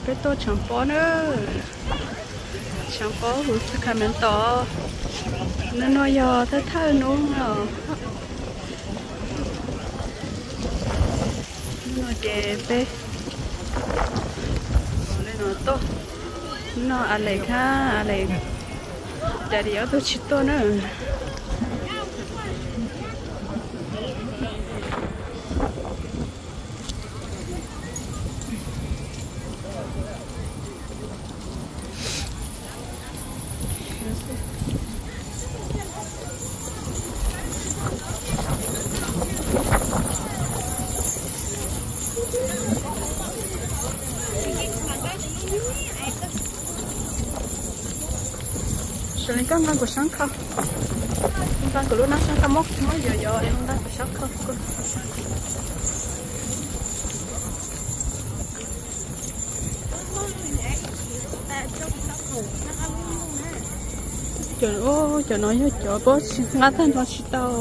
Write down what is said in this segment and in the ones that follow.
Peb tuaj tshav pob na, tshav pob huv Sacramento. Hnub no yog thawj thawj hnub no. Hnub no ces peb li no tuaj. Hnub no Alex hab Alex daddy ob tug tsis tuaj na. Sawv daws koj nqa kuv sab kho, nqa kuv lub nab sab kho, muab muab yuav yuav es nqa kuv sab kho. Cov, cov no yog cov pob tsis nqa tag nrho tsis tau.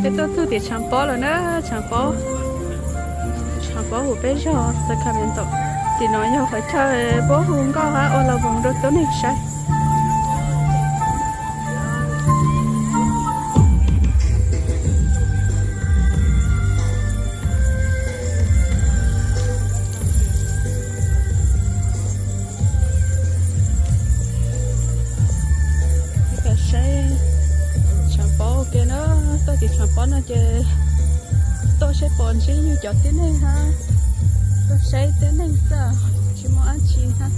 Peb tuaj txug tim tshav pob lawm na, tshav pob, tshav pob huv peb zos Sacramento. Tim no yog qhov chaw puab hu nkauj hab ua lus voos rau tuab neeg saib. Peb saib tshav pob ua ke na, tuaj tim tshav pob no ces tuaj saib pom ntsib yug cov tib neeg hab tuaj saib tib neeg xwb, tsis muaj dab tsi hab.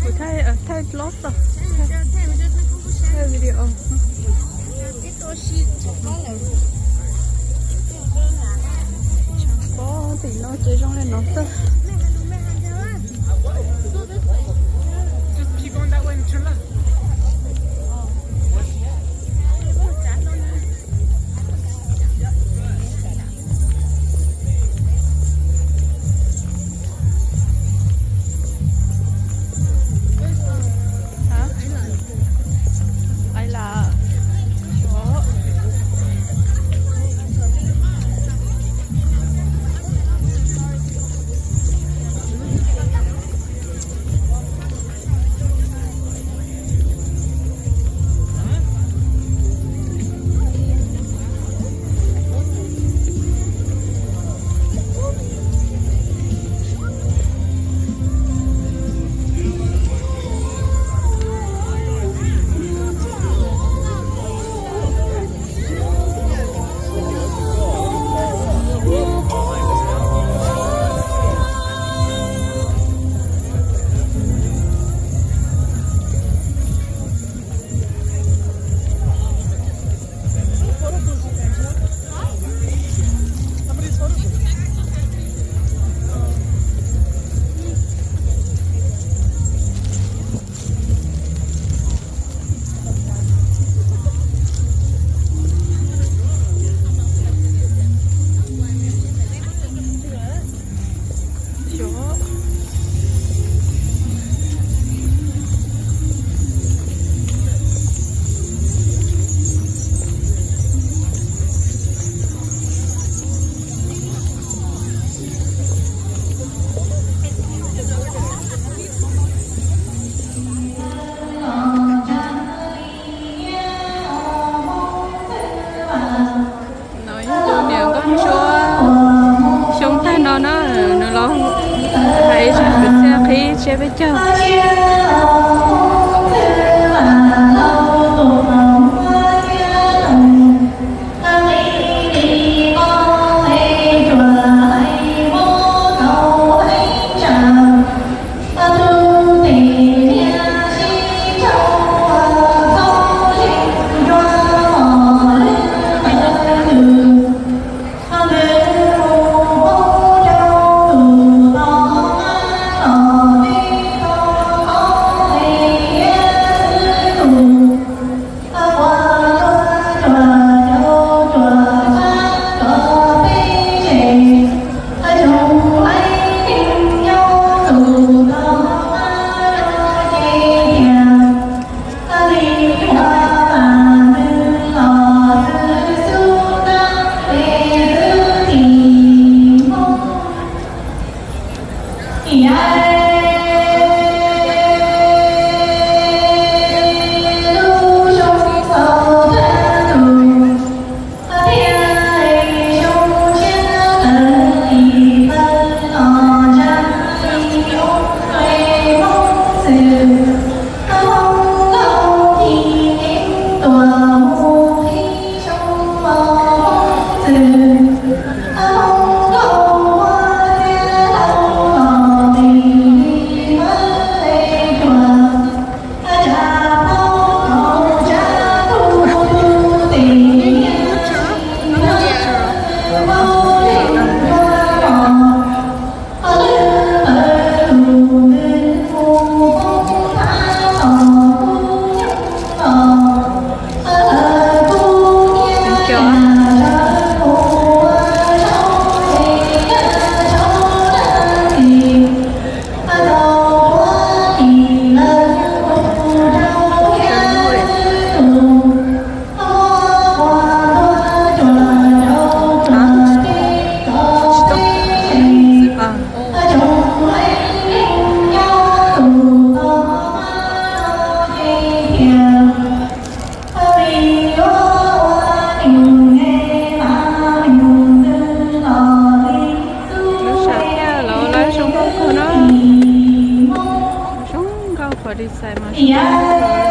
Kuv thaij, thaij vlog xwb, thaij video. Tshav pob tim no ces zoo li no xwb. Tsiab peb caug. Lub sab thiab los lawv zoo nkauj kawg na. Zoo nkauj, qhov design mas zoo nkauj.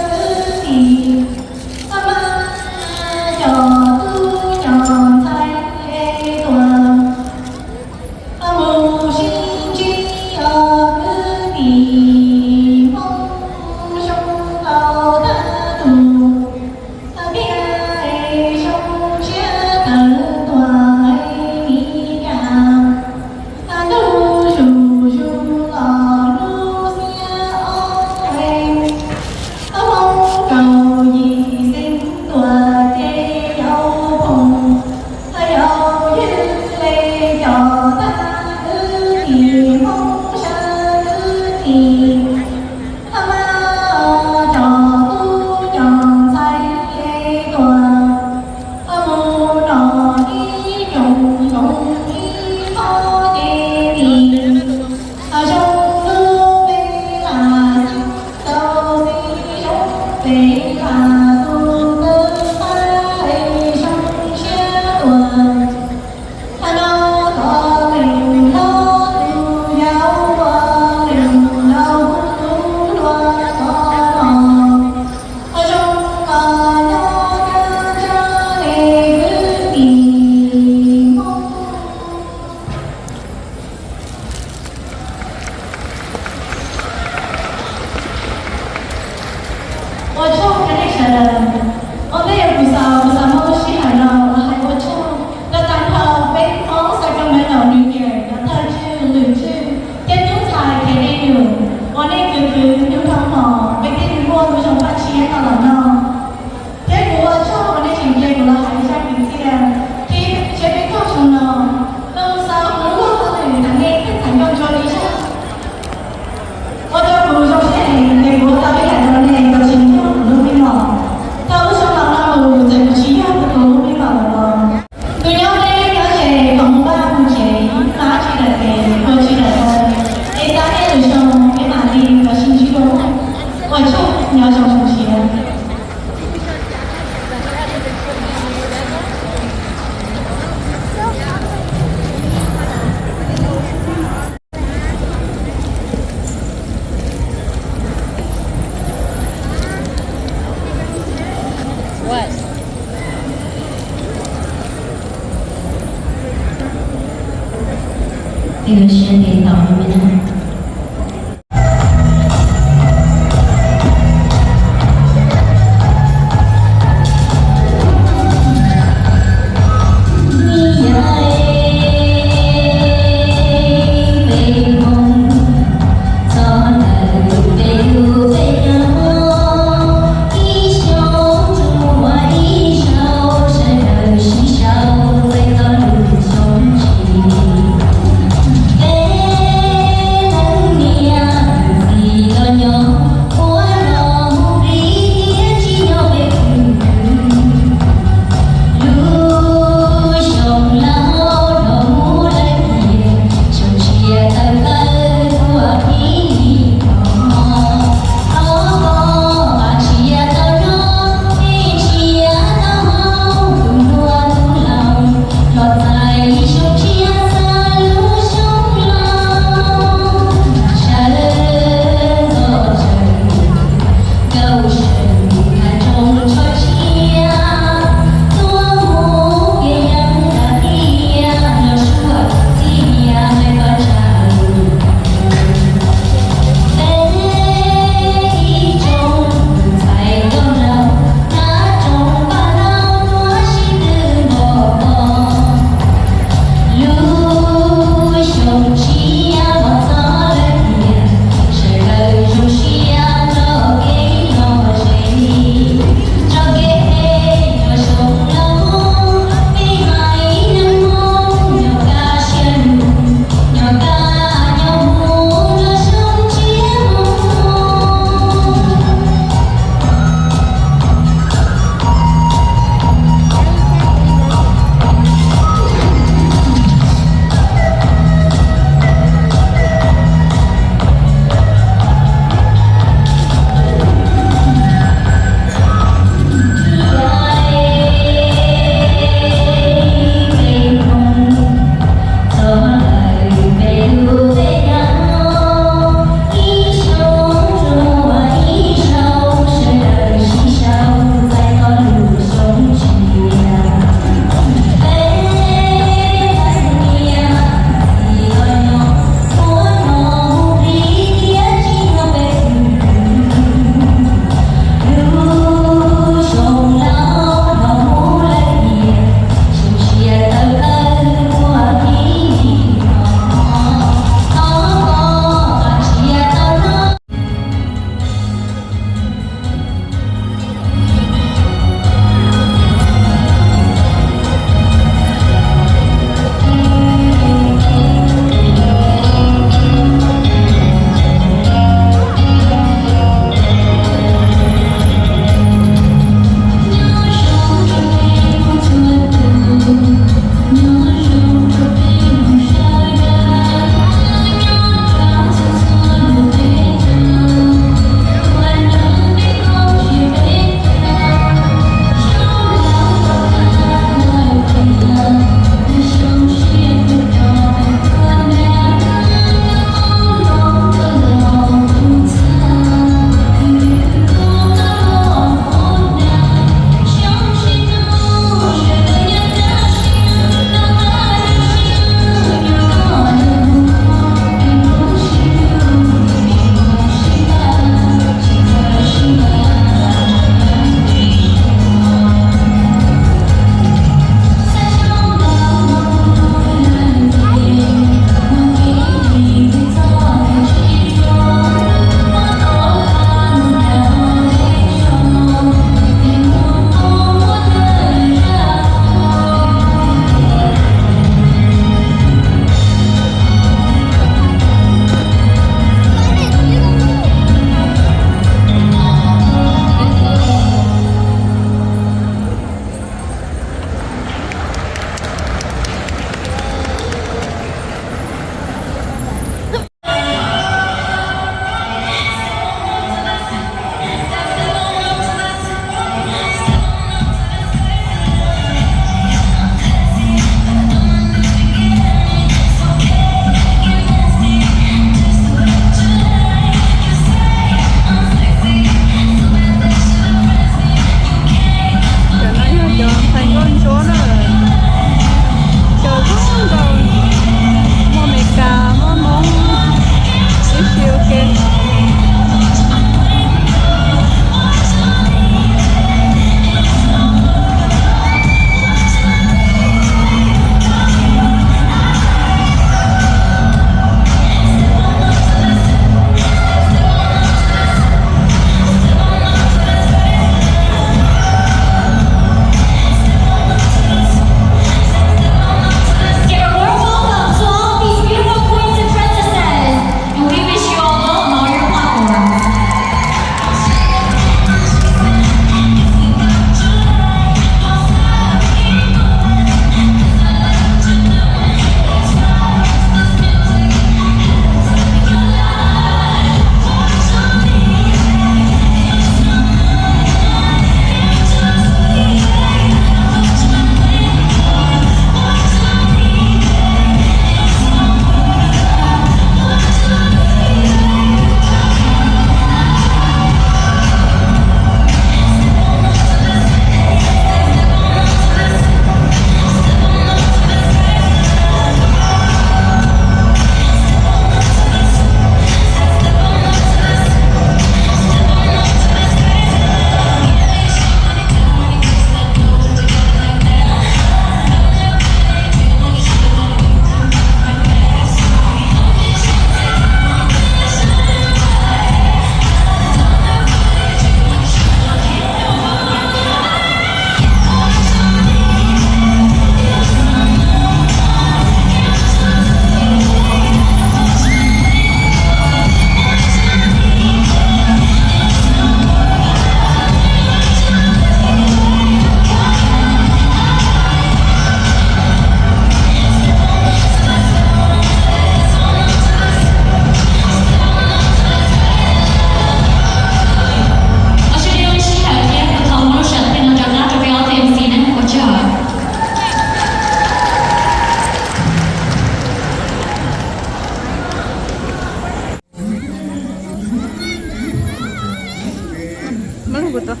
Ntawm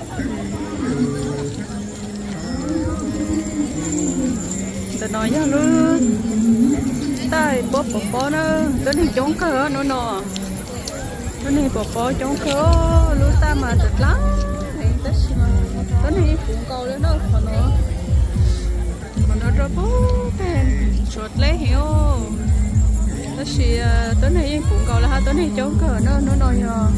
no yog lub taij puab pov pob na, tuab neeg coob kawg hnub no. Tuab neeg pov pob coob kawg, lub taij mas dlav dlav heev tab sis mas tuab neeg yeej puv nkaus li na qhov no. Qhov no rau puag pem tshuav dleb heev os, tab sis tuab neeg yeej puv nkaus li hab, tuab neeg coob kawg na. Hnub no yog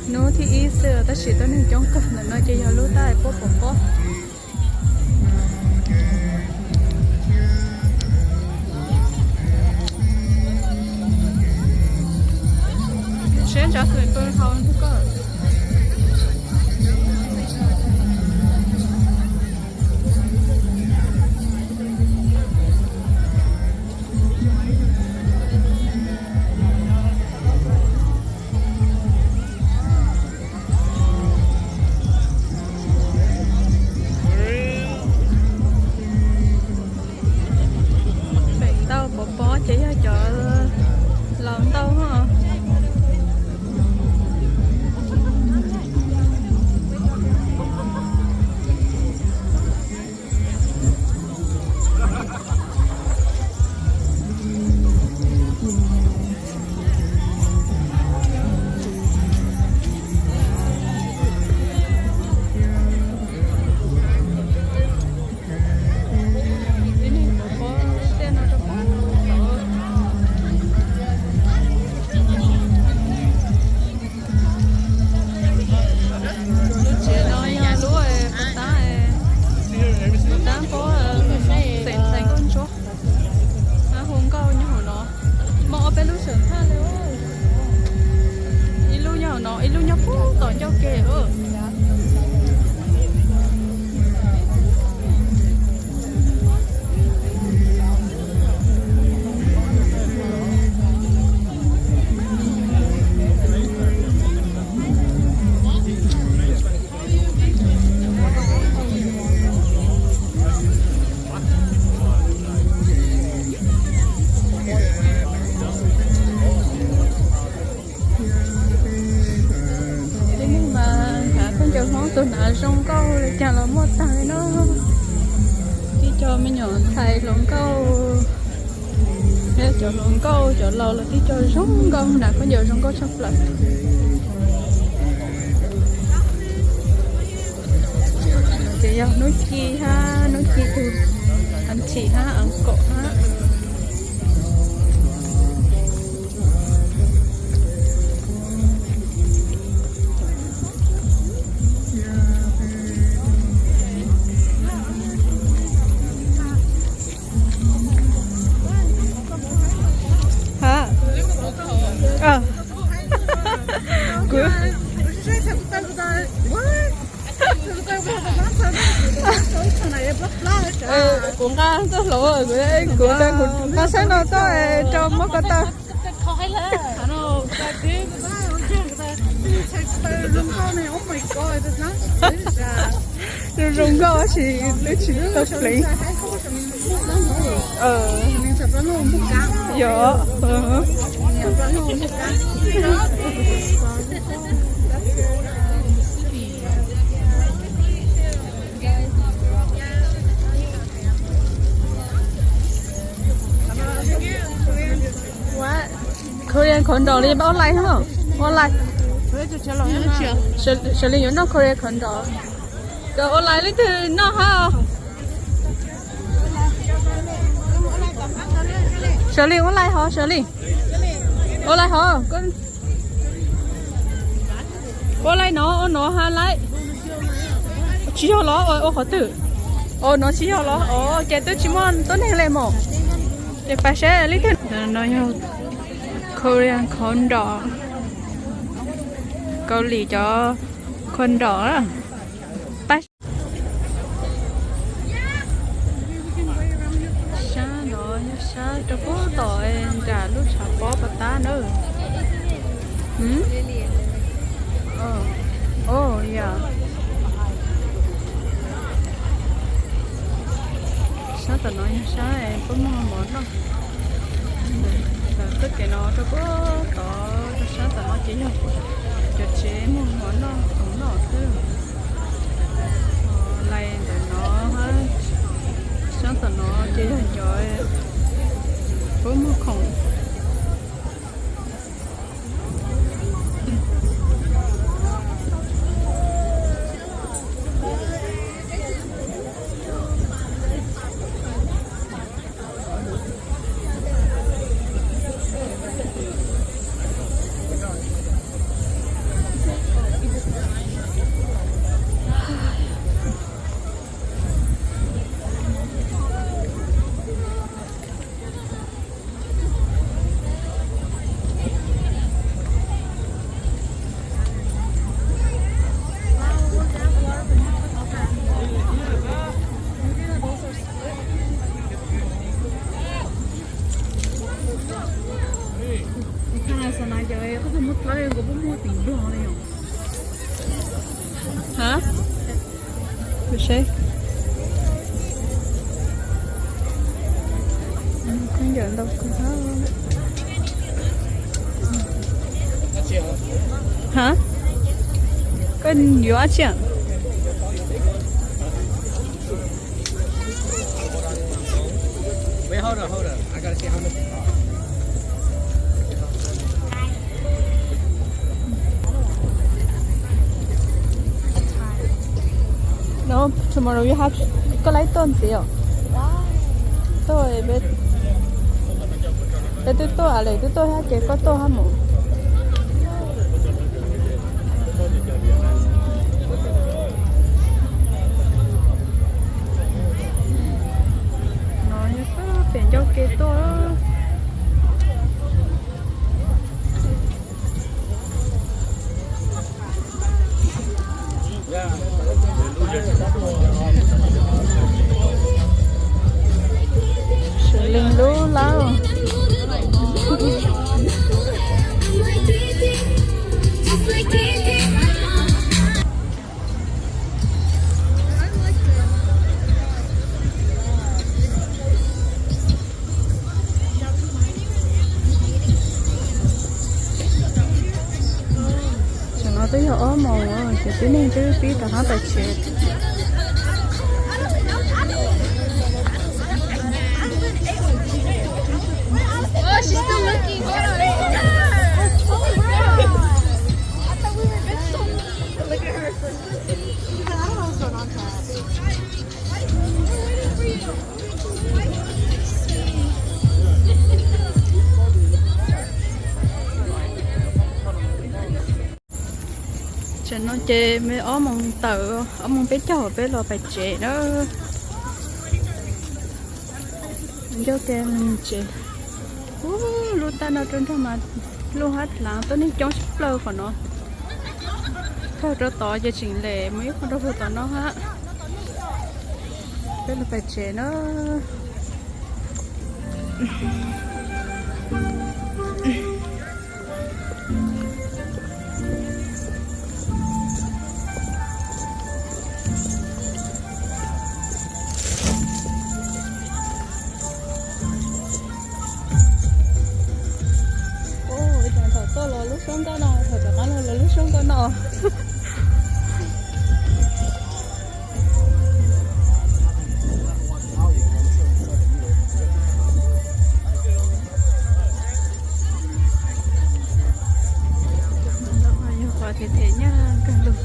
hnub thib ib xwb tab sis tuab neeg coob kawg. Ntawm no ces yog lub taij puab pov pob. Siab ntso xwm pw hauv ntug koj. Feem ntau pov pob ces yog cov laus ntau. Lub tsev no yog lub pas tab, pas tab pob xeem ntxhais nkauj ntsuab. Hu nkauj nyob hauv no, muaj ob peb lub sawv thaj li. Ib lub nyob hauv no, ib lub nyob puag tom ncauj ke. Tib neeg mas hnav khaub ncaws Hmoob tus hnav zoo nkauj li cas los muaj tag li no. Tib co me nyuam ntxhais hluas nkauj, cov hluas nkauj cov laus los tib co zoo nkauj hnav khaub ncaws zoo nkauj tshaj plaws. Ces yog hnub ci hab, hnub ci tus auntie hab uncle hab. Ha, kuv, kuv nqa tuaj hlauv, kuv, kuv nqa, kuv nqa saib no tuaj rau muab ko taw. Zoo zoo nkauj tab sis twb tsis tau pleev. Yog. Korean khov nrov li pab online hab, online. Sawv li yuav noj Korean khov nrov. Kawm online leej twg noj hab? Sawv li online hov, sawv li online hov. Ua laij no, ua no ha laij. Tsis yog los ua qhov twg? Ua no tsis yog los? Os, ces twb tsis muaj tuab neeg li mog. Ces pab saib leej twg. No yog Korean khov nrov, Kaus Lim cov khov nrov. Pab sab no yog sab rau puag tom nram lub tshav pob pas tab na. Os, yog. Sab tom no yog sab puab muag mov noj. Ntawm txoj kev no rau puag tod rau sab tom no ces yog cov tsev muag mov noj khoom noj xwb. Puab muag khoom. Hab, seb. Khaub ncaws ntau kawg. Hab, koj yuav dab tsi? No, tomorrow you have, koj laib tuaj ntxiv os. Tuaj, peb twb tuaj, lwm twb tuaj hab ces koj tuaj hab mus. No yog pem ncauj ke tuaj. Sawv leej lub lauj. Tam no twb yog ob moos ces tib neeg twb pib rov qab pais tsev. Tam no ces me ob moos tawm, ob moos peb caug peb los pais tsev na. Ncauj ke tsev. Ub, lub taj no rau nrag mas luj hab dlaav, tuab neeg coob tshaj plaws qhov no. Taug rau tod ces tseem lem mus ib qho rau puag tom no hab. Peb los pais tsev na. Thaum tuaj los lub suab nkauj no, thaum rov qab los lub suab nkauj no. Yog qhov them them nyaj kawg lug.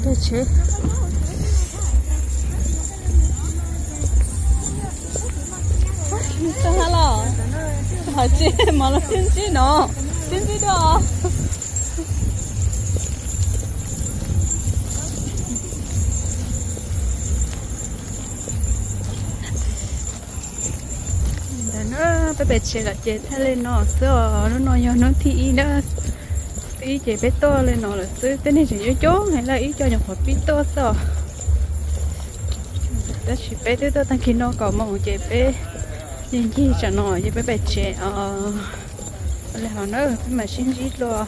Tsheb, tau ha los, hais tsis mov los sib ntsib no, sib ntsib dua. Ntawm no peb pem tsev lawm ces thaij li no xwb os. Hnub no yog hnub thib ib na, thib ib ces peb tuaj li no lawm xwb. Tej neeg tseem coob coob heev lawm, ib co nyuam qhuav pib tuaj xwb os. Tab sis peb twb tuaj tag kis no kaum moos ces peb ncig ncig tsam no ces peb pem tsev os. Li hos na peb mam sib ntsib dua.